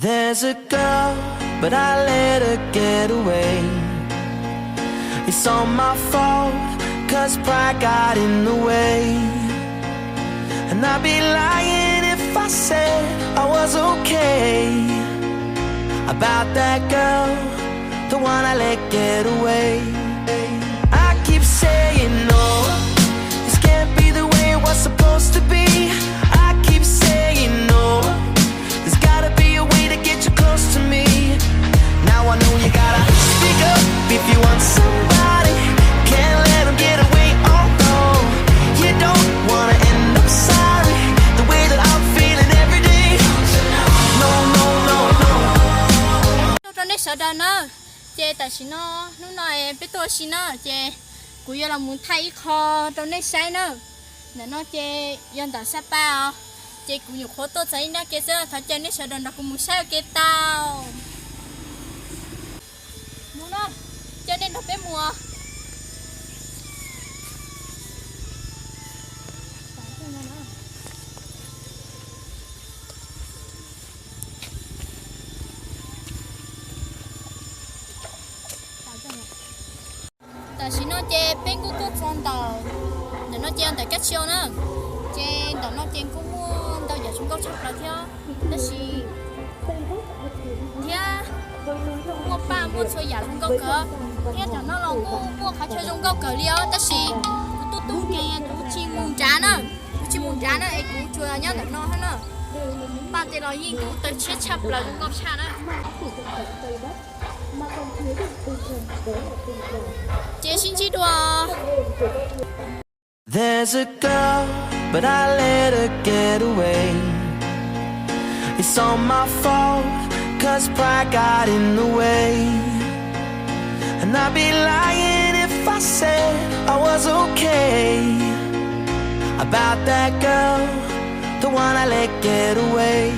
There's a girl, but I let her get away. It's all my fault, 'cause pride got in the way. And I'd be lying if I said I was okay about that girl, the one I let get away. I keep saying no, this can't be the way it was supposed to be. I keep saying no, there's gotta be a way to get you close to me. Now I know you gotta speak up if you want somebody. Can't let 'em get away. Oh no, you don't wanna end up sorry, the way that I'm feeling every day. No, no, no, no. Rau nej sawv daws na, ces tam sim no, hnub no peb tuaj ua si na, ces kuv yuav los mus thaij ib qho rau nej saib na. Ntawm no ces yog ntawm Sapa os, ces kuv nyuam qhuav tuaj txog ib nrab ke xwb, thov caw nej sawv daws nrog kuv mus saib ua ke tau. Mus no, caw nej nrog peb mus. Tam sim no ces peb kuj tuaj txog ntawm, ntawm no ces ntawm Kab Tshio na, ces ntawm no ces kuj muaj ntau yam zoo nkauj tshaj plaws thiab, tab sis thiab muaj paj muaj txhua yam zoo nkauj kawg, thiab tam no los kuj muaj qhov chaw zoo nkauj kawg li os, tab sis kuv tuaj tub nkeeg kuv tsis mus nrad na, kuv tsis mus nrad na es kuv tsuas nyob ntawm no xwb na. Paj tej los yeej kuj tawg tshiab tshaj plaws zoo nkauj tshaj na. Ces sib ntsib dua. There's a girl, but I let her get away. It's all my fault, 'cause pride got in the way. And I'd be lying if I said I was okay about that girl, the one I let get away.